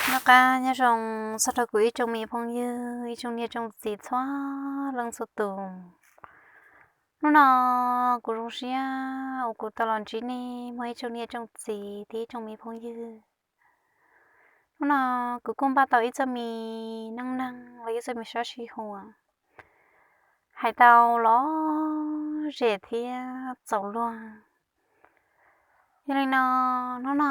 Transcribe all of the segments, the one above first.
Noj qab nyob zoo txog rau kuv ib tsoom me phooj ywg, ib tsoom niam tsoom txiv txhua leej txhua tus. Hnub no kuv zoo siab uas kuv tau los ntsib nej muaj ib tsoom niam tsoom txiv thiab ib tsoom me phooj ywg. Hnub no kuv kuj npaj tau ib txoj me neej neeg los ib txoj me sab sij huam hais tau los zem thiab txaus luag. Yog li no, hnub no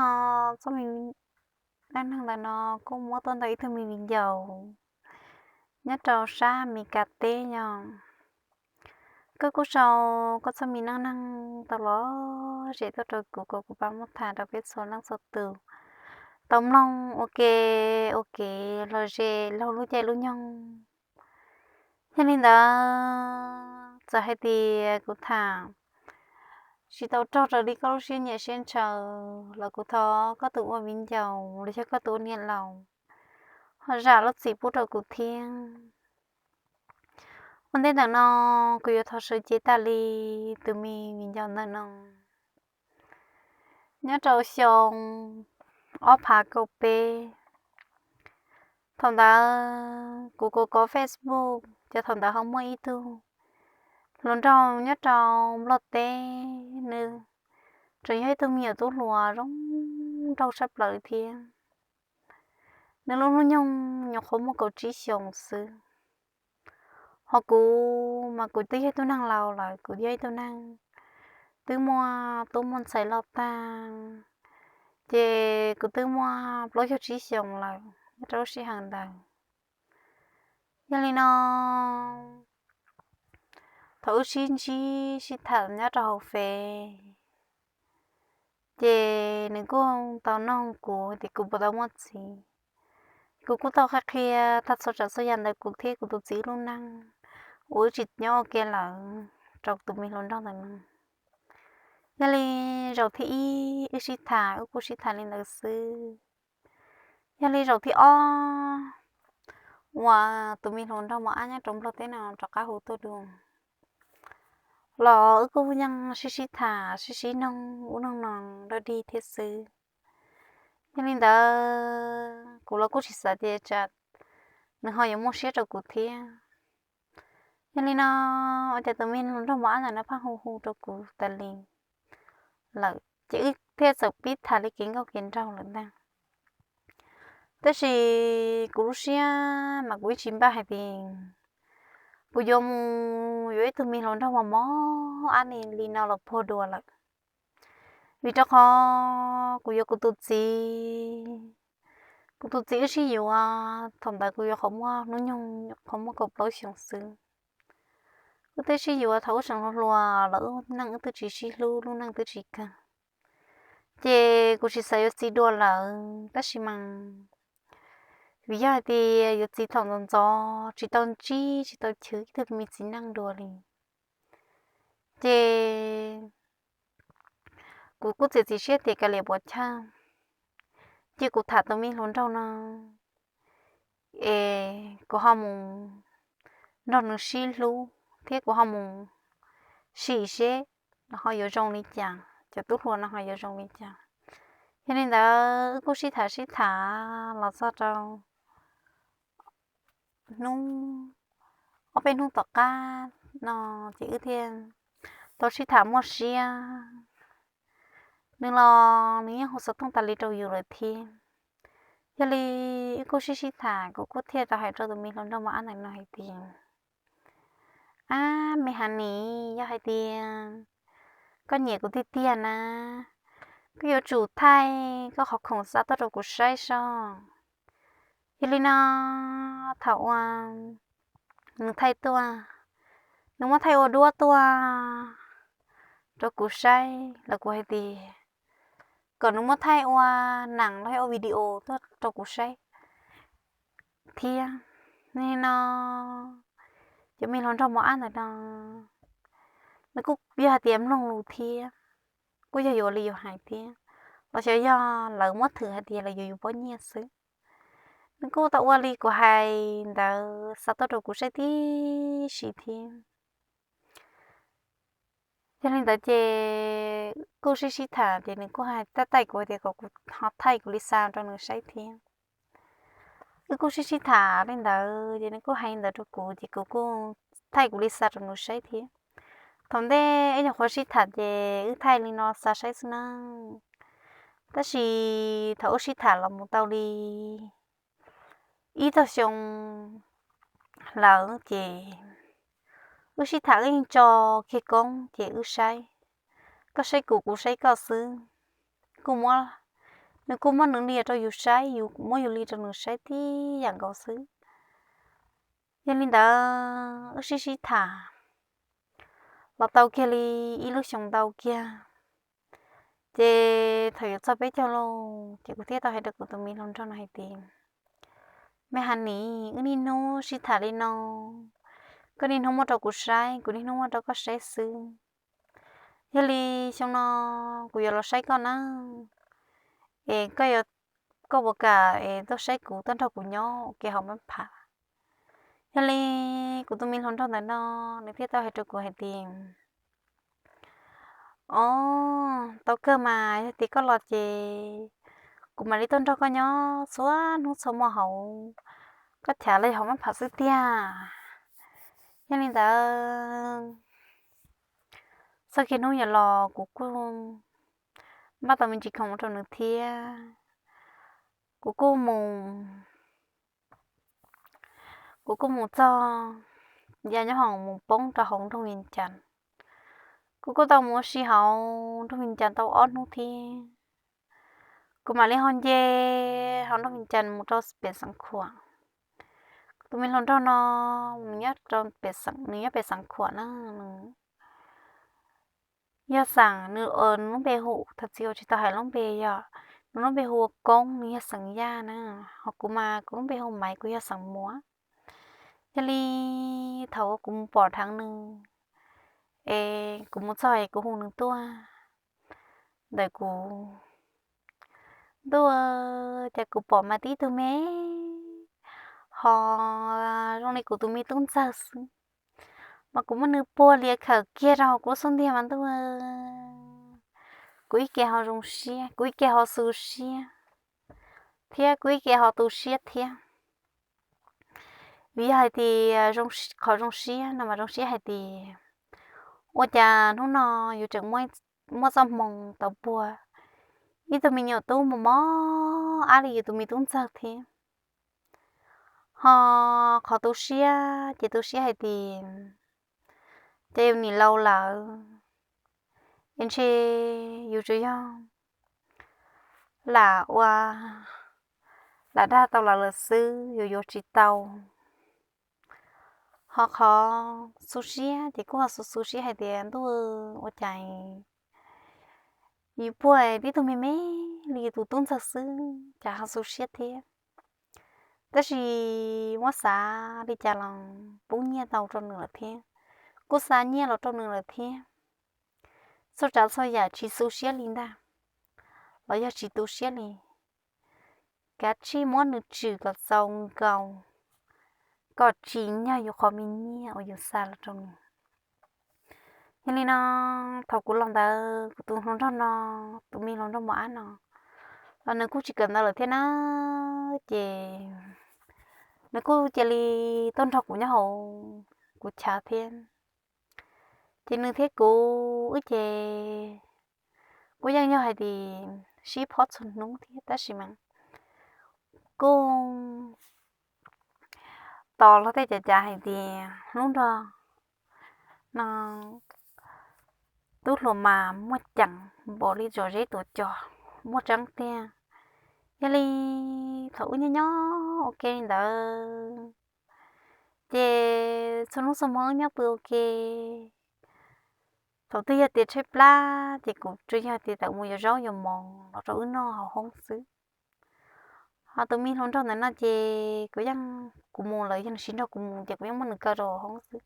txoj me neej neeg ntawm no kuj muab tuaj ntawm ib tug me viv ncaus nyob rau sab Amelikas teb yog. Koj kuj sau koj txoj me neej neeg tau los zem tuaj rau kuv kom kuv pab muab tham rau peb txhua leej txhua tus tau mloog ua ke, ua kev los zem laug lub caij lub nyoog. Yog li ntawd, txawm hais tias kuv tham tsis tau raug raws li koj lub siab nyiam siab ntshaw los kuv thov koj tus ua viv ncaus los yog koj tus ua niam laus ho zam lub txim pub rau kuv thiab. Ua ntej ntawm no, kuv yuav thov sawv cev tas li tus me viv ncaus ntawm no. Nyob rau xyoo ob phav kaum peb, thaum ntawd kuv kov kov Facebook ces thaum ntawd ho muaj ib tug hluas nraug nyob rau Nplog teb, nws tseem yog ib tug me nyuam tub hluas zoo nraug tshaj plaws thiab. Nws lub hnub nyoog nyuam qhuav muaj kaum tsib xyoos xwb. Ho kuv mas kuv twb yog ib tug neeg laus lawm, kuv yog ib tug neeg twb muaj tub muaj ntxhais loj tag, ces kuv twb muaj plaub caug tsib xyoos lawm nyob rau lub sij hawm ntawd. Yog li no, thaum wb sib ntsib sib tham nyob rau hauv Fev, ces nws kuj tau noog kuv tias kuv puas tau muaj txiv. Kuv kuj tau qhia qhia tag txhua tsav txhua yam ntawm kuv thiab kuv tus txiv lub neej uas wb tsis nyob ua ke lawm rau tus me hluas nraug ntawm no. Yog li zaum thib ib wb sib tham, wb kuj sib tham li ntawd xwb. Yog li zaum thib ob uas tus me hluas nraug mos ab nyob rau Nplog teb no rov qab hu tuaj dua los wb kuj yeej sib sib tham sib sib noog ub noog no dog dig thiab xwb. Yog li ntawd kuv los kuj tsis xav tias tsam nws ho yuav muaj siab rau kuv thiab. Yog li no, ua cas tus me hluas nraug mos ab ntawm no pheej hu hu rau kuv tas li lawm ces wb thiaj txawm pib tham li kev nkauj kev nraug lawm ntag. Tab sis kuv lub siab mas kuv yeej tsis npaj hais tias kuv yuav mus yuav ib tug me hluas nraug mos mos ab li no los puag dua lawm. Vim rau qhov kuv yuav kuv tus txiv, kuv tus txiv wb sib yuav thaum ntawd kuv yuav qhov muaj hnub nyoog qhov muaj kaum plaub xyoos xwb. Wb twb sib yuav thaum wb tseem hluas hluas los wb neej wb twb tsis sib hlub, lub neej twb tsis kawg. Ces kuv tsis xav yuav txiv dua lawm, tab sis mas vim yog hais tias yuav txiv thaum ntxov ntxov tsis tau ntsib tsis tau chwv ib tug me txiv neej dua li. Ces kuv kuj txiav txim siab tias kav liam puas chawj, ces kuv tham tus me hluas nraug no es kuv ho mus nrog nws sib hlub thiab kuv ho mus sim seb nws ho yuav zoo li cas, cov tub hluas no ho yuav zoo li cas. Yog li ntawd wb kuj sib tham sib tham los txog rau hnub, ob peb hnub tom qab no ces wb thiaj tau sib tham muaj siab. Nws los nws yeej hu xov tooj tas li rau yus lawm thiab. Yog li wb kuj sib sib tham, kuv kuj thiaj tau hais rau tus me hluas nraug mos ab ntawm no hais tias, ab me honey, yog hais tias koj nyiam kuv tiag tiag na, koj yuav tsum thaij koj qhov khoom xa tuaj rau kuv saib soj. Yog li no, thaum uas nws thaij tuaj, nws muab thaij ua duab tuaj rau kuv saib los kuv hais tias kom nws muab thaij ua neem los yog ua video tuaj rau kuv saib thiab. Yog li no, cov me hluas nraug mos ab ntawm no nws kuj yog hais tias mloog lus thiab, kuj yog yuav li yus hais thiab, los xyov yog lawv muab thwm hais tias lawv yuav yus pob nyiaj xwb. Nws kuj tau ua li kuv hais ntawd xa tuaj rau kuv saib tib si thiab. Yog li ntawd ces kuj sib sib tham ces nws kuj hais taij taij kuv tias kom kuv ho thaij kuv li xa rau nws saib thiab. wb kuj sib sib tham li ntawd ces nws kuj hais li ntawd rau kuv ces kuv kuj thaij kuv li xa rau nws saib thiab. Thaum ntej wb nyuam qhuav sib tham ces wb thaij li no xa saib xwb na. Tab sis thaum wb sib tham los mus tau li ib tog xyoo lawm ces wb sib tham wb yeej tso kiag koob ces wb saib, koj saib kuv kuv saib koj xwb. Kuj muab, nws kuj muab nws li rau yus saib, yus muab yus li rau nws saib tib yam nkaus xwb. Yog li ntawd wb sib sib tham los tau kiag li ib lub xyoo ntau kiag, ces thaum yuav txog peb caug lawm ces kuv thiaj tau hais rau kuv tus me hluas nraug no hais tias, me Hanis, wb niaj hnub sib tham li no, koj niaj hnub muab rau kuv saib, kuv niaj hnub muab rau koj saib xwb. Yog li xyoo no kuv yuav los saib koj na, es koj yuav, koj puas kam es tuaj saib kuv, tuaj nrog kuv nyob ua ke hauv Mab Pham? Yog li kuv tus me hluas nraug ntawm no nws thiaj tau hais rau kuv hais tias, o, tau kawg mas, yog tias koj los ces kuv mam li tuaj nrog koj nyob txhua hnub txhua hmo hauv koj chav los yog hauv Mab Pham xwb tiag. Yog li ntawd txog kiag hnub yuav los kuv kuj npaj tau me ntsis khoom rau nws thiab. Kuv kuj mus, kuv kuj mus txog ya nyob hoom mus poob rau hauv nroog Vias Cas. Kuv kuj tau mus ua si hauv nroog Vias Cas tau ob hnub thiab. Kuv mam li ho nce hauv nroog Vias Cas mus rau pem Xeev Khuam. Kuv tus me hluas nraug no nws nyob pem Xeev Khuam na. Yog xeem nws, nws lub npe hu, thov txim uas tsis tau hais lub npe, yog nws lub npe hu ua Koob, nws yog xeem Yaj na. Ho kuv mas kuv lub npe hu Maiv, kuv yog xeem Muas. Yog li thaum kuv mus pom dheev nws es kuv mus txog es kuv hu nws tuaj ntawm kuv, ntuj, cas kuv pom mas tib tug me ho zoo li kuv tus me tub ntxawg xwb, mas kuv muab nws puag lias khawm kiag rau hauv kuv lub xub ntiag mas ntuj, kuv ib ke ho zoo siab, kuv ib ke ho xu siab thiab kuv ib ke ho tu siab thiab. Vim yog hais tias qhov zoo siab no mas zoo siab hais tias ua cas hnub no yus tseem muaj txoj hmoo tau puag ib tug me nyuam tub mos mos ab li yus tus me tub ntxawg thiab. Ho qhov tu siab ces tu siab hais tias ces yus nim laus lawm es ntshe yus tsuas yog lam ua, lam dag tau lawv lawm xwb, yus yuav tsis tau. Ho qhov xu siab ces kuj ho xu xu siab hais tias ntuj, ua cas yus puag tib tug me me li yus tus tub ntxawg xwb, cas ho xu siab thiab. Tab sis muab xav li cas los pub nyiaj tau rau nws lawm thiab, kuj xa nyiaj los rau nws lawm thiab. Txhua tsav txhua yam tsis xu siab li ntag, los yog tsis tu siab li, kav tsij muab nws tshwm kom txaus nkaus kom tsim nyog yus qhov me nyiaj uas yus xa los rau nws. Yog li no, thaum kuv los ntawd kuv tus hluas nraug no, tus me hluas nraug mos ab no los nws kuj tsis kawm ntawv lawm thiab na, ces nws kuj cia li tuaj nrog kuv nyob hauv kuv chav thiab. Ces nws thiab kuv wb ces kuj yeej yog hais tias sib phob txhua hnub thiab tab sis mas kuj tos luag tej cav cav hais tias hnub nrog no tub hluas mas muaj ceem npaum li zom zeb tuam cos, muaj tseeb tiag. Yog li thaum wb nyob nyob ua ke li ntawd ces txhua hnub txhua hmo wb nyob pw ua ke. Thaum twg yog tias tshaib plab ces kuv tsuas yog tias tawm mus yuav zaub yuav mov los rau wb noj hauv hoob xwb. Ho tus me hluas nraug ntawm no ces kuv yeej, kuv mus lawm yog nws tsis nrog kuv mus ces kuv yeej muab nws kaw rau hauv hoob xwb,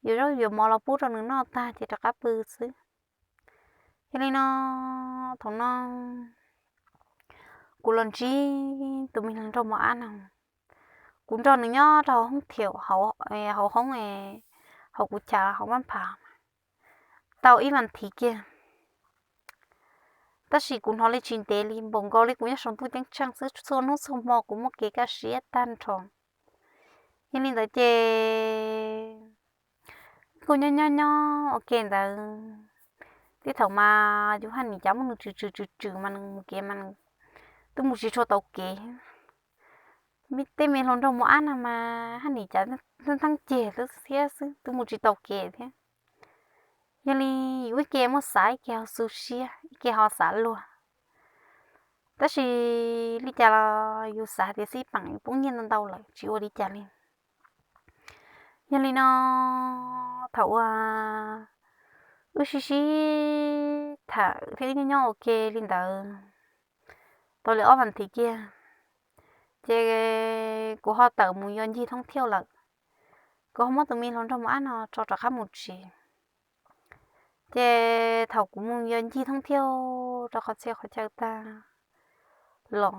yuav zaub yuav mov los pub rau nws noj tag ces rov qab pw xwb. Yog li no, thaum no kuv los ntsib tus me hluas nraug mos ab no, kuv nrog nws nyob rau hauv hoob thiaum, hauv hoob, hauv kuv chav hauv Mab Pham tau ib vas thiv kiag. tab sis kuv hnov li tsis ntev li, npaum nkaus li kuv nyob saum ntuj ceeb tsheej xwb, txhua hnub txhua hmo kuv muaj kev kaj siab tag nrho. Yog li ntawd ces kuj nyob nyob nyob ua ke ntawd, tej thaum mas yus haj nim cav muab nws tswm tswm tswm tswm mas nws mus kev mas nws twb mus tsis tshua tau kev. Tej me hluas nraug mos ab no mas haj nim cav nteeb ceg xwb thiab xwb twb mus tsis tau kev thiab. Yog li yus ib ke muab xav ib ke ho xu siab ib ke ho xav luag. Tab sis li cas los yus xav hais tias xij peem yus poob nyiaj ntau ntau lawm tsis ua li cas li. Yog li no thaum uas wb sib sib tham thiab nyob nyob ua ke li ntawd tau li ob vas thiv kiag, ces kuv ho tawm mus yos ncig thoob thiauj lawm. Kuv ho muab tus me hluas nraug mos ab no tso rov qab mus tsev. Ces thaum kuv mus yos ncig thoob thiauj rau qhov txhia qhov chaw tag los,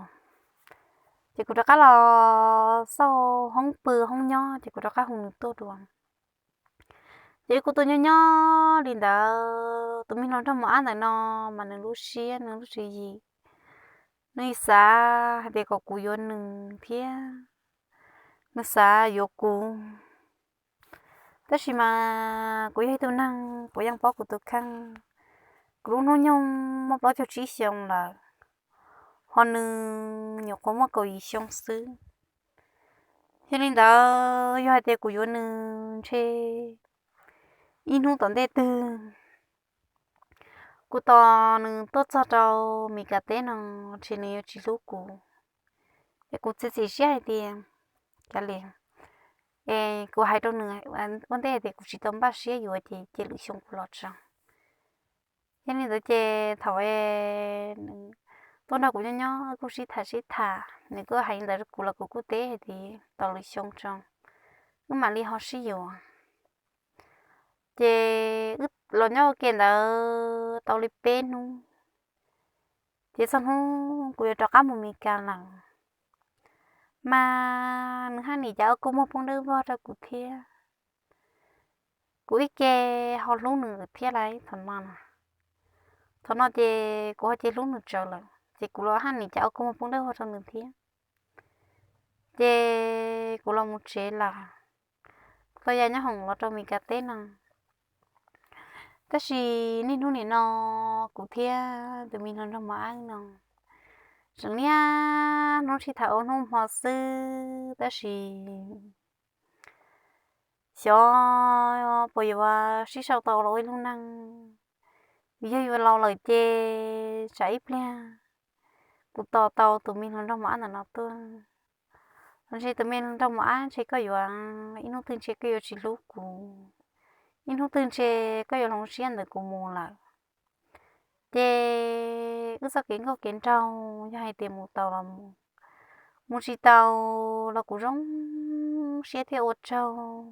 ces kuv rov qab los xauj hoob pw hoob nyob ces kuv rov qab hu nws tuaj dua. Ces wb kuj tuaj nyob nyob li ntawd, tus me hluas nraug mos ab ntawm no mas nws lub siab nws lub tswv yim, nws xav hais tias kom kuv yuav nws thiab nws xav yuav kuv. Tab sis mas kuv yog ib tug neeg puav yeej paub kuv tus kheej. Kuv lub hnub nyoog muaj plaub caug tsib xyoo lawm, ho nws nyuam qhuav muaj kaum yim xyoo xwb. Yog li ntawd yog hais tias kuv yuav nws ntshe ib hnub tom ntej twg kuv tos nws tuaj txog rau Mis Kas teb no ntshe nws yuav tsis hlub kuv. Es kuv txiav txim siab hais tias, kav liam, es kuv hais rau nws ua ntej hais tias kuv tsis tau npaj siab yuav ces cia lwm xyoo kuv los tso. Yog li ntawd ces thaum es nws tuaj nrog kuv nyob nyob kuj sib tham sib tham, nws kuj hais li ntawd rau kuv los kuv kuj teb hais tias tos lwm xyoo tso, wb mam li ho sib yuav. Ces wb los nyob ua ke ntawd tau li peb hnub, ces txog hnub kuv yuav rov qab mus Mes Kas lawm, mas nws haj nim cav ua kua muag poob dawb vog rau kuv thiab. Kuv ib ke ho hlub nws thiab lauj, thaum no, thaum no ces kuv ho cia hlub nws tsawv lawm ces kuv los haj nim cav ua kua muag poob dawb vog rau nws thiab. Ces kuv los mus tsev lawm, kuv tau ya nyob hoom los rau Mes Kas teb no. Tab sis niaj hnub nim no kuv thiab tus me hluas nraug mos ab no tseem niaj hnub sib tham ua hnub hmo xwb, tab sis xyov puas yuav sib sau tau los ua ib lub neej. Vim yog yuav laus lawm ces tsam ib pliag kuv tos tau tus me hluas nraug mos ab ntawm no tuaj, los ntshe tus me hluas nraug mos ab ntshe koj yuav, ib hnub twg ntshe koj yuav tsis hlub kuv, ib hnub twg ntshe koj yuav hloov siab ntawm kuv mus lawm. Ces wb txoj kev nkauj kev nraug yog hais tias mus tau los mus, mus tsis tau los kuv zoo siab thiab ua tsaug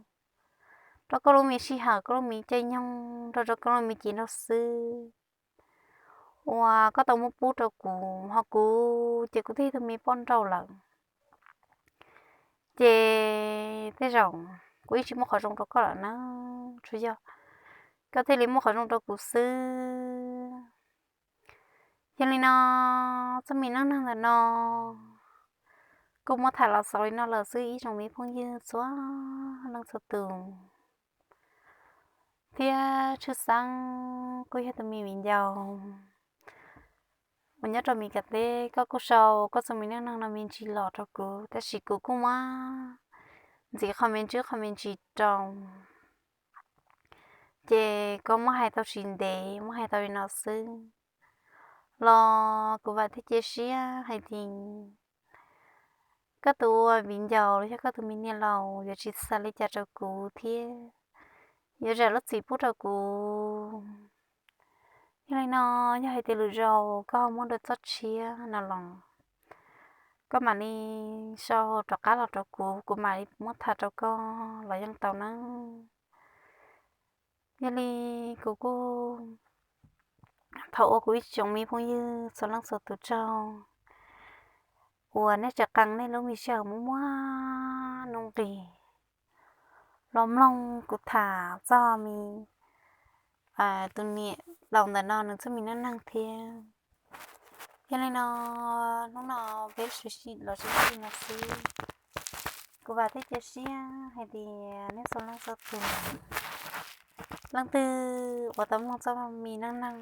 rau koj lub me sij hawm, koj lub me caij nyoog, nrog rau koj lub me cev nraug xwb uas koj tau muab pub rau kuv, ho kuv ces kuv twb yog tus me poj nrauj lawm. Ces tej zaum kuv yeej tsis muaj qhov zoo rau koj lawm na, tsuas yog koj thiaj li muaj qhov zoo rau kuv xwb. Yog li no, txoj me neej neeg ntawm no kuj muab tham los xaus li no lawm xwb ib tsoom me phooj ywg txhua leej txhua tus. Thiab tshwj xeeb kuj yog tus me viv ncaus uas nyob rau Mes Kas teb, koj kuj sau koj txoj me neej neeg no me ntsis los rau kuv, tab sis kuv kuj muab ntxiv qho me ntsis qho me ntsis rau, ces koj muab hais tau tsis ntev, muab hais tau li no xwb los kuv vam thiab cia siab hais tias koj tus ua viv ncaus los yog koj tus me niam laus yuav tsis xav li cas rau kuv thiab yuav zam lub txim pub rau kuv. Yog li no, yog hais tias lwm zaus koj ho muaj dua txoj tshiab no los koj mam li sau rov qab los rau kuv, kuv mam li muab tham rau koj los yeej tau nawb. Yog li kuv kuj thov ua kuv ib tsoom me phooj ywg txhua leej txhua tus tsaug uas nej tseem qee nej lub me sij hawm muaj muaj nuj nqis los mloog kuv tham txog me tus niam laus ntawm no nws txoj me neej neeg thiab. Yog li no, hnub no peb los sib ntsib no xwb. Kuv vam thiab cia siab hais tias nej txhua leej txhua tus, leej twg uas tau mloog txoj me neej neeg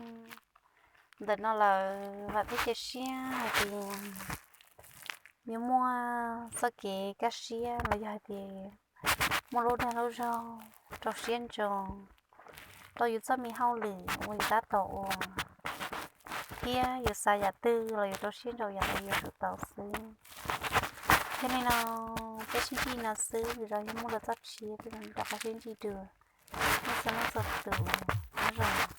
ntawm no lawm, vam thiab cia siab hais tias yuav muaj txoj kev kaj siab los yog hais tias muaj lub dag lub zog rau siab ntsoov rau yus txoj me hauj lwm uas yus tab tom ua, thiab yus xav yam twg los yus rau siab ntsoov yam ntawd yus yuav tsum tau xwb. Yog li no, peb sib ntsib no xwb, lwm zaus yog muaj lwm txoj tshiab peb mam rov qab sib ntsib dua. Nej txhua leej txhua tus, nyob zoo.